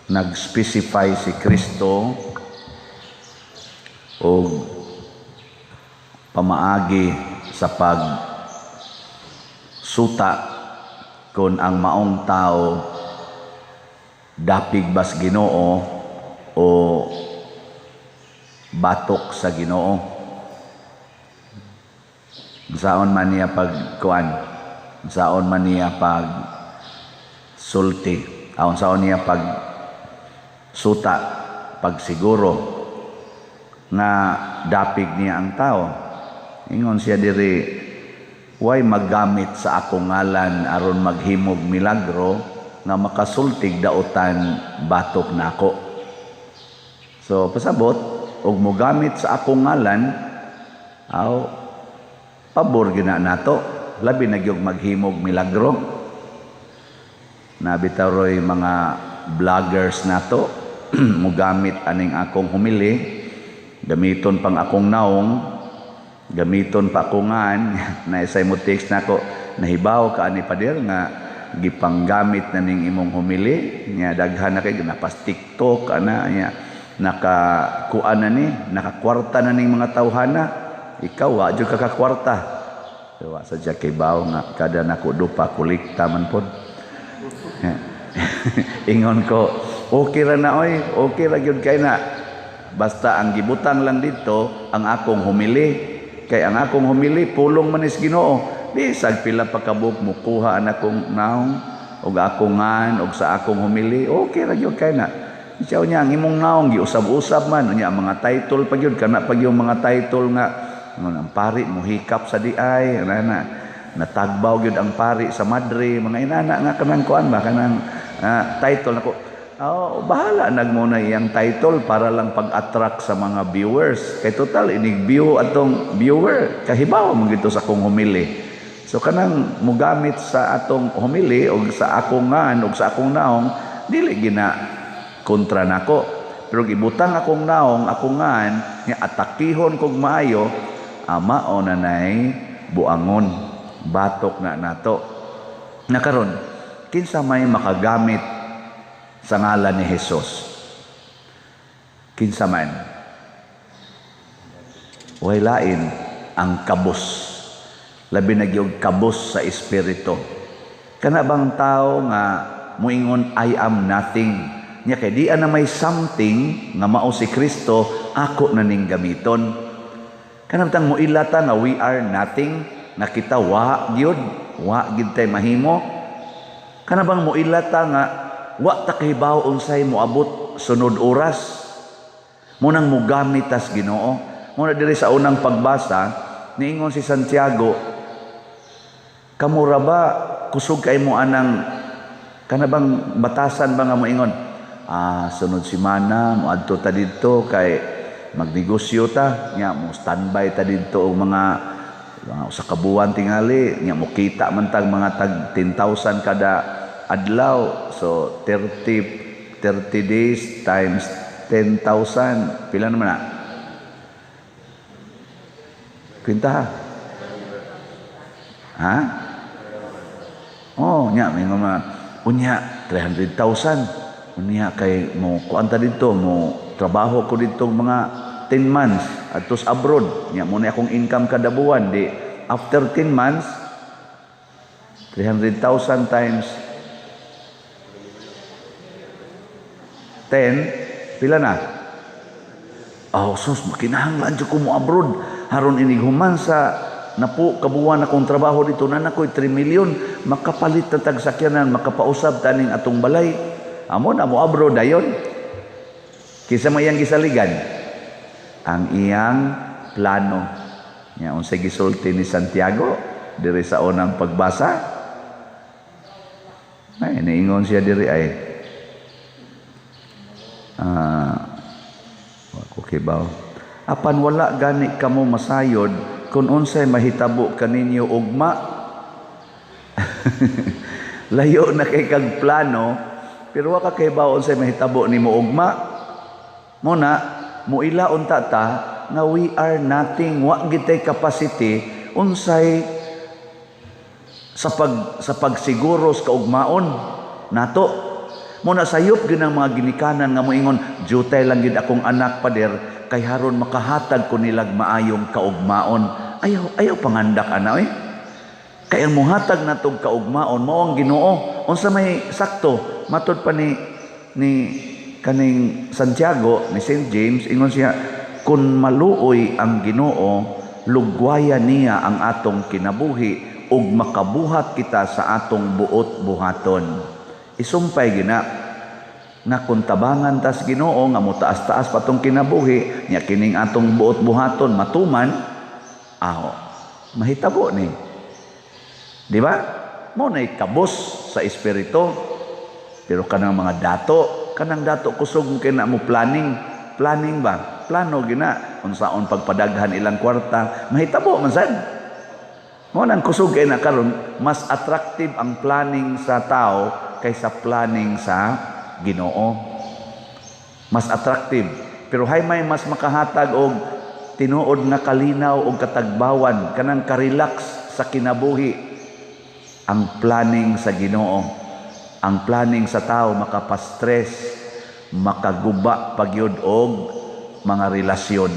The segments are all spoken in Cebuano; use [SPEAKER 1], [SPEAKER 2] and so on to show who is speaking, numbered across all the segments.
[SPEAKER 1] Nag-specify si Kristo og pamaagi sa pag suta kung ang maong tao dapig bas Ginoo o batok sa Ginoo. Saon man niya pag kuan, saon man niya pag sulti, aon saon niya pag suta, pagsiguro nga dapig niya ang tao. Ingon siya diri, "Way maggamit sa akong ngalan aron maghimog milagro nga makasultig daotan batok nako." So pasabot og mogamit sa akong ngalan, aw, pabor gina nato, labi na gyud maghimog milagro. Nabitaw roy mga vloggers nato mogamit aning akong homily, gamiton pang akong naong, gamiton pa akong ngan. Naisay mo text nako, "Nahibaw ka ani, pader, nga gipanggamit na ning imong homily nya daghan na kay napas TikTok ana nya, naka kuan na ni, nakakwarta na ning mga tawhana, ikaw wa jud ka kakwarta." So, wa sa kay baw nga kada nako dupa kolekta man pod. Ingon ko, okay ra na oy, okay ra gyud kay na. Basta ang gibutang lang dito ang akong homily. Kay ang akong homily pulong man is Ginoo. Bisag pila pa kabuk mukuha ang akong naong ug akong ngan ug sa akong homily, okay ra gyud kay na. Siya niya ang imong naong giusab-usab man unya ang mga title pa gyud kana pa gyud mga title nga ang pari mohikap sa diay ana na natagbaw gyud ang pari sa madre, mga inana nga kanang kuan ba, kanang title nako. Oh, bahala nagmuna iyang title para lang pag-attract sa mga viewers. Kay total inig view atong viewer kahibaw man gito sa akong homily. So kanang mugamit sa atong homily og sa akong ngan og sa akong naong, dili gina kontra nako. Pero gibutang akong naong, akong ngan, nga atakihon kog maayo, ama o nanay buangon, batok na nato. Nakaron, kinsa may makagamit sa ngalan ni Jesus? Kinsa man? Way lain ang kabus. Labi na gyud kabus sa espiritu. Kana bang tao nga muingon, "I am nothing." Nya kay di na may something nga mao si Kristo, ako na ning gamiton. Kana bitang muila ta nga we are nothing, nga kita wa gyud, wa gyud tay mahimo. Kana bang muila ta nga wa ta kahibaw unsay moabot sunod oras. Munang mugamit tas Ginoo. Muna diri sa unang pagbasa, niingon si Santiago, "Kamura ba kusog kay mo anang kana bang batasan ba nga moingon, sunod semana moadto ta didto kay magnegosyo ta, nya mo standby ta didto og mga usa ka buwan tingali, nya mo kita man tag mga tag 10,000 kada adlaw, so 30 days times 10,000, pila naman na?" Kwenta ha? Ha? Oh, nya may mga unya 300,000. Unya kay mo kuan ta didto, mo trabaho ko didto mga 10 months atos abroad. Nya mo na akong income kada buwan, di after 10 months, 300,000 times 10, pila na? Oh, sus, kinahanglan jud ko mo abroad. Haron inig human sa napo kabuwan akong trabaho dito na nakoy 3 million, makapalit na tag sakyanan, makapausab taning atong balay." Amo na mo abroad dayon. Kinsa may iyang gisaligan? Ang iyang plano. Nya unsay gisulti ni Santiago diri sa unang pagbasa? Ay, niingon siya diri ay wa ko kibaw. "Apan wala gani kamo masayod kung unsay mahitabo kaninyo ugma." Layo na kay kag plano, pero wa ka kahibaw unsay mahitabo nimo ugma. Muna muila unta ta nga we are nothing, wa gitay capacity unsay sa pagsiguro sa kaugmaon nato. Mo na sayop gyud ang mga ginikanan nga moingon, "Jutay lang gyud akong anak, pader, kay haron makahatag ko nilag maayong kaugmaon." Ayaw, ayaw pangandak ana oy. Kay ang muhatag natog kaugmaon mao ang Ginoo. Unsa may sakto matud pa ni kaning Santiago, ni St. James, ingon siya, kun maluoy ang Ginoo, lugwaya niya ang atong kinabuhi ug makabuhat kita sa atong buot buhaton. Isumpay gina nga kung tabangan tas Ginoo nga motaas-taas patong kinabuhi nya, kining atong buot buhaton matuman, aho mahitabo ni, di ba? Mo nay kabus sa espiritu. Pero kanang mga dato, kanang dato kusog kay na mo planning, planning ba, plano gina unsaon pagpadaghan ilang kwarta, mahitabo man sad. Mo nang kusog kay na karon, mas attractive ang planning sa tao kaysa planning sa Ginoo. Mas attractive. Pero hay may mas makahatag og tinuod nga kalinaw og katagbawan, kanang karelax sa kinabuhi, ang planning sa Ginoo. Ang planning sa tao makapastress, makaguba pagyud og mga relasyon.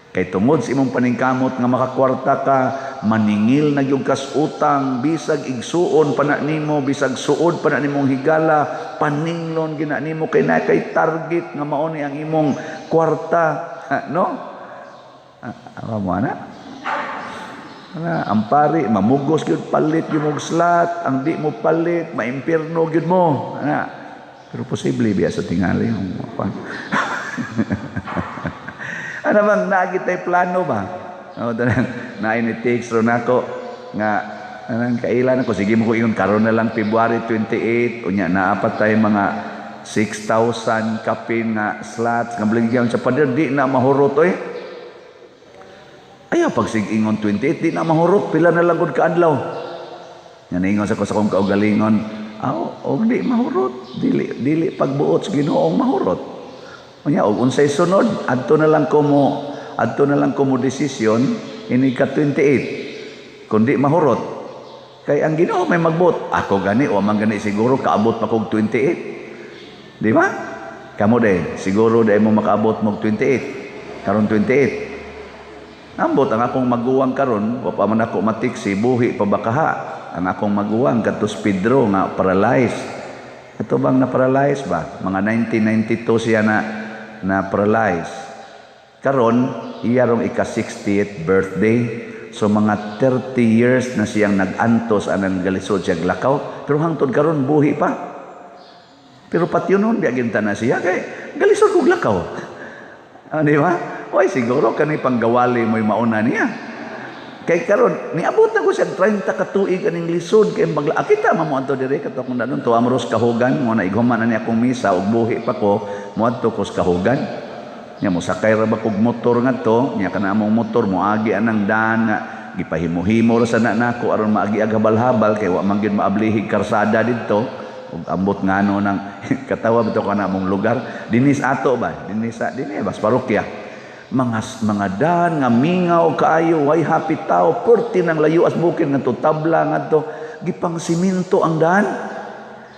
[SPEAKER 1] Kay tungod sa imong paningkamot nga makakwarta ka, maningil na gyud kas utang, bisag igsuon pa na nimo, bisag suod pa na nimong higala, paninglon gina nimo kay na kay target nga mao ni ang imong kwarta, no? Ah, mo ana? Ana, ang pari mamugos gyud, palit gyud mo slot, ang di mo palit, maimpierno gyud mo. Ana. Pero posible biya sa tingali. Ano bang naa tay plano ba? O, tanan, na ni text ro nako nga anang kailan ako, sige mo ko ingon karon na lang, February 28, unya naa pa tay mga 6,000 kapin nga slots nga baligyan sa pader, di na mahurot oy. Ayaw pag sig ingon 28, di na mahurot, pila na lang gud kaadlaw. Nga niingon sa ko sa akong kaugalingon, aw, og di mahurot, dili dili pagbuot sa Ginoong mahurot. Unya og unsay sunod, adto na lang ko mo desisyon ini ka 28. Kun di mahurot, kay ang Ginoo may magbuot. Ako gani wa man gani siguro kaabot pa kog 28. Di ba? Kamo de, siguro dai mo makaabot mo 28. Karon 28. Ambot ang akong maguwang karon, wa pa man ako matiksi, buhi pa ba kaha? Ang akong maguwang kadtos Pedro nga paralyzed. Ito bang na-paralyze ba? Mga 1992 siya na na paralyze. Karon, iya rong ika 60th birthday. So mga 30 years na siyang nag-antos anang galisod siya lakaw. Pero hangtod karon buhi pa. Pero patyonon biya ginta na siya kay galisod kog lakaw. Ah, di ba? Oy, siguro kani panggawali mo'y mauna niya. Kay karon niabot na ko siya 30 ka tuig aning lisod kay magla kita man mo adto dire kato kung danon to amros kahugan mo na ighuman na ni akong misa ug buhi pa ko, moadto ko sa kahugan. Nya mo sakay ra ba kog motor ngadto, nya kana among motor moagi anang daan nga gipahimo-himo ra sa na nako aron maagi ag habal-habal kay wa man gyud maablihig karsada didto. Ug ambot ngano nang katawa bitaw kana among lugar dinis ato ba, dinis sa dinhi bas parokya, mga daan nga mingaw kaayo, way hapit tao, perti nang layo as bukid ngadto tabla ngadto, gipang siminto ang daan.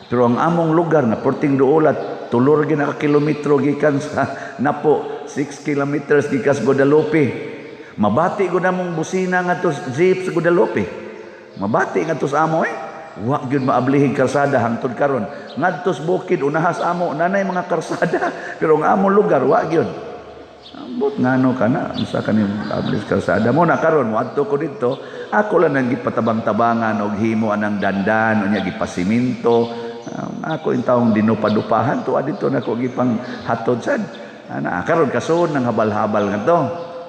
[SPEAKER 1] Pero ang among lugar na perting duolat, tulor gyud ka kilometro gikan sa Napo, 6 kilometers gikan sa Guadalupe. Mabati gud among busina ngadto jeep sa Guadalupe, mabati ngadto sa amo eh. Wa gyud maablihig karsada hangtod karon. Ngadto sa bukid unahas amo nanay mga karsada, pero ang among lugar wa gyud. Ambot ngano kana, unsa kani ablis karsada mo na karon moadto ko didto, ako lang nang gipatabang-tabangan og himo anang dandan, unya gipasiminto. Ako in taong dinupa-dupahan tuwa didto nako gipang hatod sad. Ana karon kasun ng habal-habal ngadto.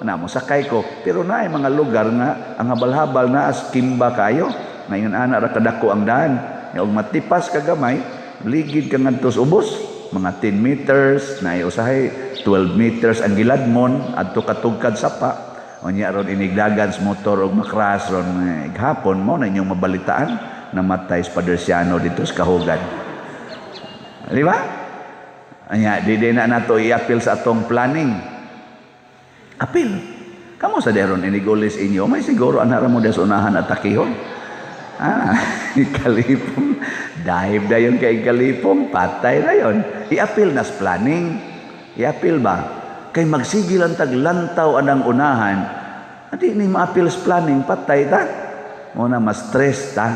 [SPEAKER 1] Ana mo sakay ko, pero naay mga lugar nga ang habal-habal na as kimba kayo. Ngayon ana ra kadako ang daan. Nya og matipas ka gamay, ligid ka ngadto sa ubos, mga 10 meters, na usahay 12 meters ang giladmon adto katugkad sapa. Unya ron inigdagan sa motor og makras ron hapon mo na inyong mabalitaan namatay sa Padersiano dito sa Kahugan. Di ba? Anya, di di na nato i-appeal sa atong planning. Apil. Kamo sa deron inigulis inyo, may siguro ana ra mo des unahan at takihon. Ah, kalipong. Dahib dayon kay kalipong, patay na yon. I-appeal nas planning. I-appeal ba? Kay magsige lang tag lantaw anang unahan, adi ni ma-appeal sa planning, patay ta. Mo na mas stress ta.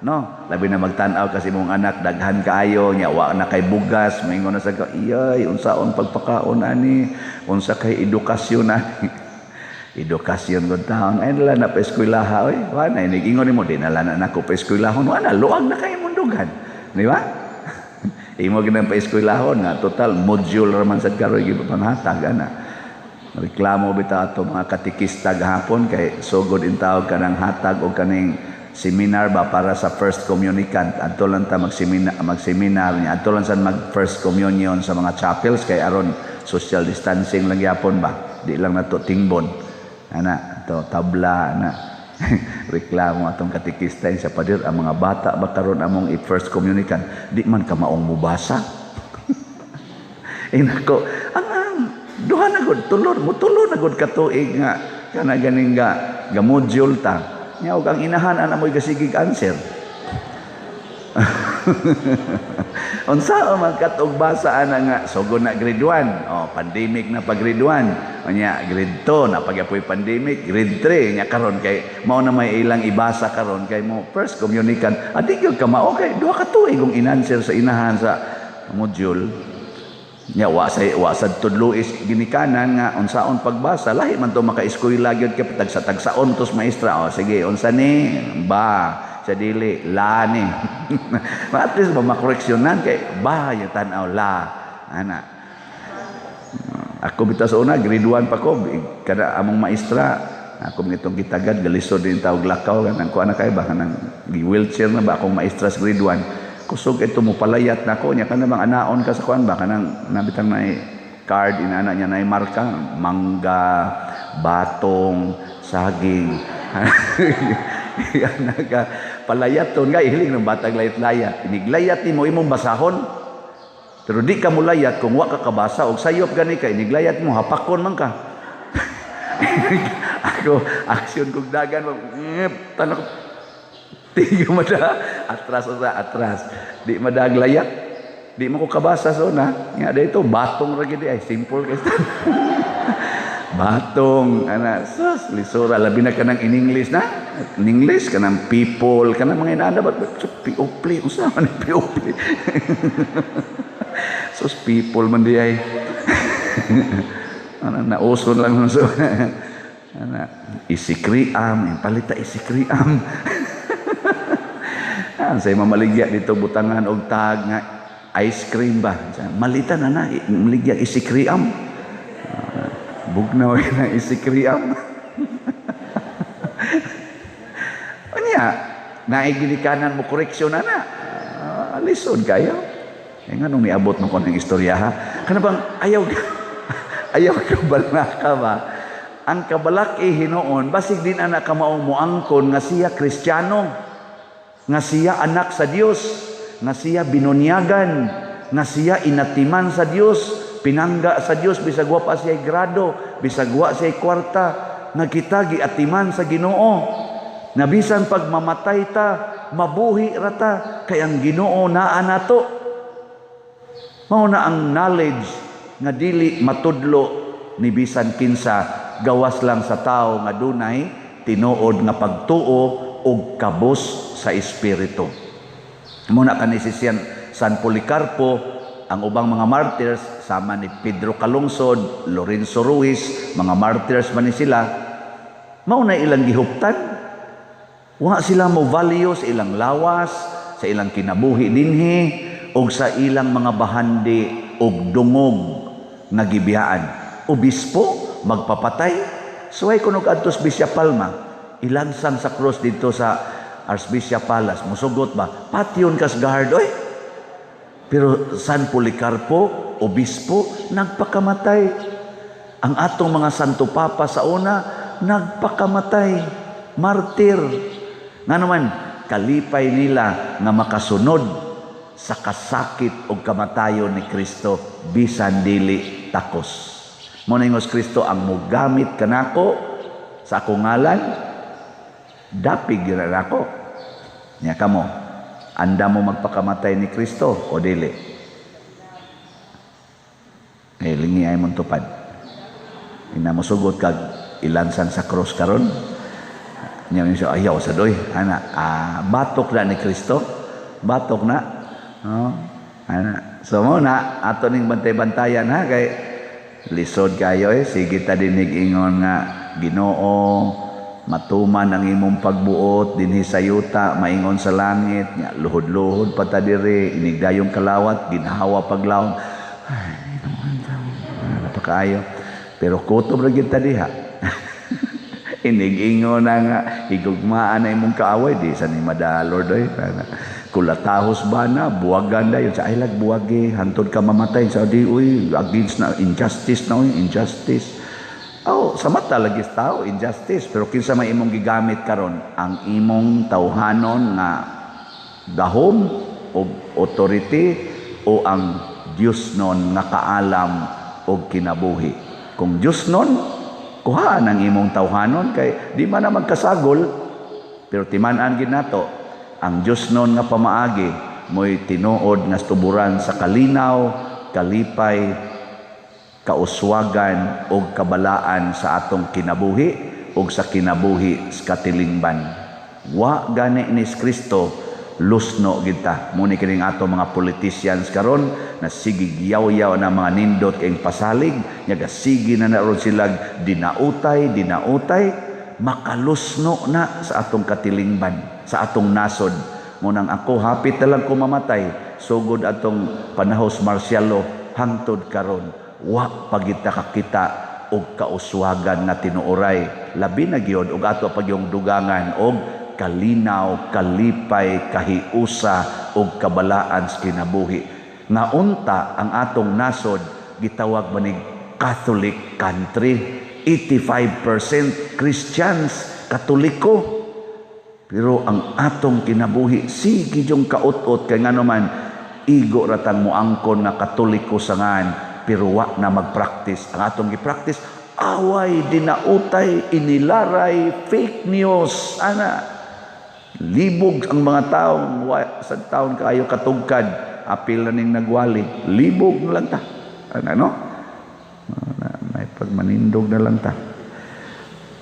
[SPEAKER 1] No, labi na magtan-aw kasi mong anak daghan kaayo nya wa na kay bugas, moingon na sa ka, iyay, unsaon pagpakaon ani, unsa kay edukasyon ani. Edukasyon gud taon ay nala na pa eskwelaha oy, wa na inig-ingon nimo di na na nako pa eskwelahon, wa na luag na kay imong dugan, di ba? Imo ginang pa eskwelahon nga total module ra man sad karon gipanghatag ana. Reklamo bitaw ato mga katikista gahapon kay sugod in tawag kanang hatag og kaning seminar ba para sa first communicant. Adto lang ta mag-seminar niya, adto lang san mag first communion sa mga chapels kay aron social distancing lang gyapon ba, di lang nato tingbon ana to tabla ana. Reklamo atong katikista sa pader, ang mga bata ba karon among i-first communicant di man ka maong mubasa. Inako ang duha na gud tulor mo tulo na gud ka tuig nga kana ganing ga ga module ta nya og ang inahan ana mo'y gasigig answer. Unsa man katog basa ana nga sugod na grade 1, oh pandemic na pa grade 1, unya grade 2 na pagyapoy pandemic, grade 3 nya karon kay mao na may ilang ibasa karon kay mo first communicant adi gyud ka mao kay duha ka tuig kung inanswer sa inahan sa module nya wa sa wa sad tudlo is ginikanan nga unsaon pagbasa lahi man to maka-eskwela gyud kay tagsa tagsaon tos maestra, oh sige unsa ni ba sa dili la ni. At least ba makoreksyonan kay ba yung tan-aw la ana. Ako bitaw sa una grade 1 pa ko kada among maestra ako ngitong gitagad galisod din tawag lakaw kanang kuan na kay ba kanang wheelchair na ba akong maestra sa grade 1 kusog ito mo palayat nako nya kana bang anaon ka sa kuan ba kanang nabitang nay card inana niya nay marka mangga batong saging. Yan ka palayat ton nga ihiling ng batag layat-layat iniglayat nimo imong basahon pero di ka mulayat kung wa ka kabasa og sayop gani ka iniglayat mo hapakon man ka. Ako aksyon kog dagan tanok tigo mada atras sa atras di madaglayat di mo ko kabasa so na nga dito batong ra gid ay simple kay batong ana sus lisura labi na kanang in English na in English kanang people kanang mga inaana ba people unsa man people sus people man di ay ana nauso lang so ana isikriam palita isikriam. Say mamaligya dito butangan og tag nga ice cream ba malita na na maligya isikriam bugnaw na isikriam. Unya naigilikanan mo koreksyon na na lisod kayo eh nganong niabot mo ko ng istorya ha kana bang ayaw ayaw kabalaka ba ang kabalaki hinuon basig din ana ka mao moangkon nga siya Kristiyano nga siya anak sa Dios nga siya binunyagan nga siya inatiman sa Dios pinangga sa Dios bisag wa pa siya grado bisag wa siya kwarta nga kita giatiman sa Ginoo na bisan pag mamatay ta mabuhi ra ta kay ang Ginoo naa nato. Mao na ang knowledge nga dili matudlo ni bisan kinsa gawas lang sa tawo nga dunay tinuod nga pagtuo og kabus sa espiritu. Muna kani si San Policarpo ang ubang mga martyrs sama ni Pedro Calungsod, Lorenzo Ruiz, mga martyrs man ni sila, mao na ilang gihuptan. Wa sila mo value sa ilang lawas, sa ilang kinabuhi dinhi og sa ilang mga bahandi og dungog nga gibiyaan. Obispo magpapatay, suway kunog adtos Bisya Palma, ilansang sa cross dito sa Archbishop Palace, musugot ba? Patyon kas guard oy. Pero San Policarpo, obispo, nagpakamatay. Ang atong mga Santo Papa sa una, nagpakamatay. Martir. Nga naman, kalipay nila nga makasunod sa kasakit o kamatayon ni Kristo bisan dili takos. Mo na Kristo ang mugamit kanako sa akong ngalan, dapig gira nako. Nya kamo, Andam mo magpakamatay ni Kristo o dili? Eh, lingi ay mong tupad. Ina mo sugot kag ilansan sa cross karon. Nya siya, ayaw sa doy. Ana, batok na ni Kristo. Batok na. Oh, ana. So mo na ato ning bantay-bantayan ha, kay lisod kayo eh. Sige ta dinig ingon nga, "Ginoo, matuman ang imong pagbuot dinhi sa yuta maingon sa langit." Nya luhod-luhod pa ta diri, inigdayong kalawat, ginhawa paglawom. Ay, napakaayo. Pero kutob ra gyud ta diha. Inig-ingon na nga, "Higugmaan na imong kaaway," di sa ni madalor doy. Kulatahos ba na, buwagan na yun. Sa ay lag buwagi, hantod ka mamatay. Sa di, uy, against na, injustice na, uy, injustice. Oh, sa mata lagi sa tao, injustice. Pero kinsa may imong gigamit karon? Ang imong tawhanon nga gahom o authority o ang Diyos nun nga kaalam o kinabuhi? Kung Diyos nun, kuhaan ang imong tawhanon kay di man na magkasagol. Pero timan-an gid nato ang Diyos nun nga pamaagi mo'y tinuod nga tuburan sa kalinaw, kalipay, kauswagan o kabalaan sa atong kinabuhi o sa kinabuhi sa katilingban. Wa gani ni Kristo, lusno kita. Muni kining ato mga politicians karon na sige yaw-yaw na mga nindot kayong pasalig, nya sige na naron sila dinautay, dinautay, makalusno na sa atong katilingban, sa atong nasod. Munang ako hapit na lang ko mamatay, sugod atong panahos martial law hangtod karon wa pagita kakita og kauswagan nga tinuoray, labi na gyud og ato pagyong dugangan og kalinaw, kalipay, kahiusa ug kabalaan sa kinabuhi. Nga unta ang atong nasod gitawag manig Catholic country. 85% Christians, Katoliko. Pero ang atong kinabuhi sige yung kaut-ut kay ngano man igo ratang moangkon nga Katoliko sa ngan, pero wa na magpractice. Ang atong gi-practice, away, dinautay, inilaray, fake news, ana. Libog ang mga tao sa taon kaayo katugkad, apil na ning nagwali, libog na lang ta. Ano, no? May pagmanindog na lang ta.